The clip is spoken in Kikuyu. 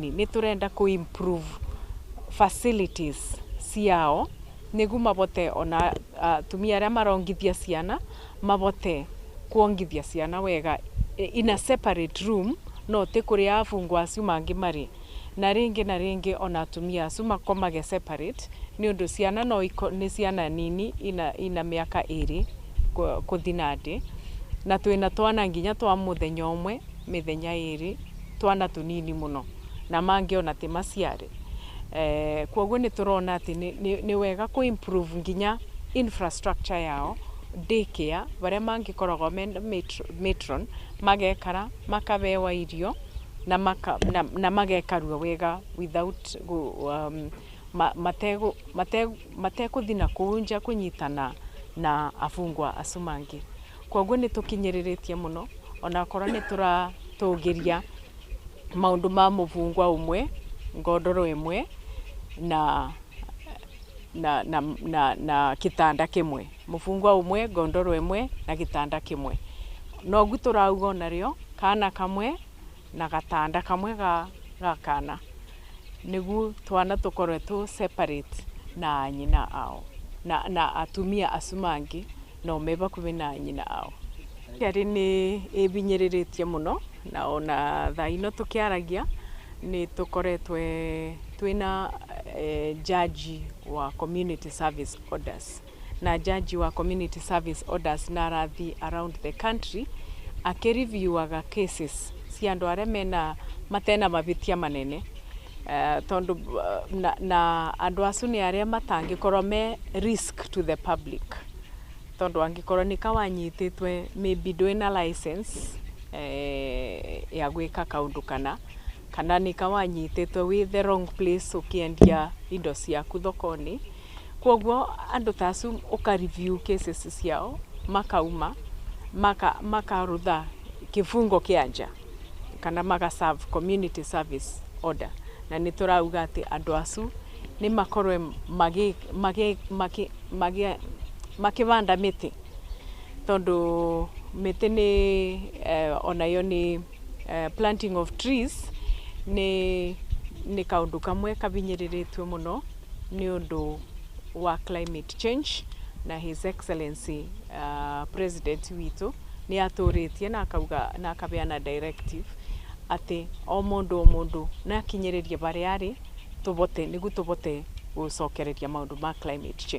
Nĩ tũrenda kũ improve facilities ciao nĩguo mabote ona atumia arĩa marongithia ciana mabote kuongithia ciana wega in a separate room, no ti kũrĩa abungwa acio mangĩ marĩ. Na rĩngĩ na rĩngĩ ona atumia acio makomage separate, nĩ ũndũ ciana no nĩ ciana nini ina mĩaka 2 kũthi na ndĩ, na twĩna twana nginya twa mũthenya ũmwe, mĩthenya 2, twana tũnini mũno, na mangĩ ona ti maciare. Koguo nĩ tũrona atĩ nĩ wega kũ improve nginya infrastructure yao, daycare barĩa mangĩkoragwo me matron magekara, makabewa irio na na magekarua wega without matekũthi na kũu nja kũnyitana na abungwa acio mangĩ. Koguo nĩ tũkinyĩrĩrĩtie mũno, onakorwo nĩ tũratũgĩria maũndũ ma mũbungwa ũmwe, ngondoro ĩmwe na gĩtanda kĩmwe, mũbungwa ũmwe, ngondoro ĩmwe na gĩtanda kĩmwe. Noguo tũrauga onarĩo kana kamwe na gatanda kamwe ga kana, nĩguo twana tũkorwe tũ separate na nyina ao na atumia acio mangĩ no me bakuhĩ na nyina ao. Kerĩ nĩ ĩbinyĩrĩrĩtie mũno, na ona thaa ino tũkĩaragia nĩ tũkoretwe twĩna judge wa community service orders, na judge wa community service orders na arathi around the country akĩreviewaga cases cia andũ arĩa mena matena mabĩtia manene, tondũ na andũ acio nĩ arĩa matangĩkorwo me risk to the public, tondũ angĩkorwo nĩ kawanyitĩtwe maybe ndwĩna license ya gwĩka kaũndũ kana nĩ kawanyitĩtwe wĩ the wrong place ũkĩendia indo ciaku thoko-inĩ. Koguo andũ ta acio ũka review cases ciao, makauma makarutha kĩbungo kĩa nja kana maga serve community service order. Na nĩ tũrauga atĩ andũ acio nĩ makorwe makĩbanda mĩtĩ, tondũ mĩtĩ nĩ onayo nĩ planting of trees nĩ kaũndũ kamwe kabinyĩrĩrĩtio mũno nĩ ũndũ wa climate change. Na His Excellency President witũ nĩ atũrĩtie na akauga na akabeana directive atĩ o mũndũ o mũndũ na akinyĩrĩrie barĩa arĩ tũbote nĩguo tũbote gũcokereria maũndũ ma climate change.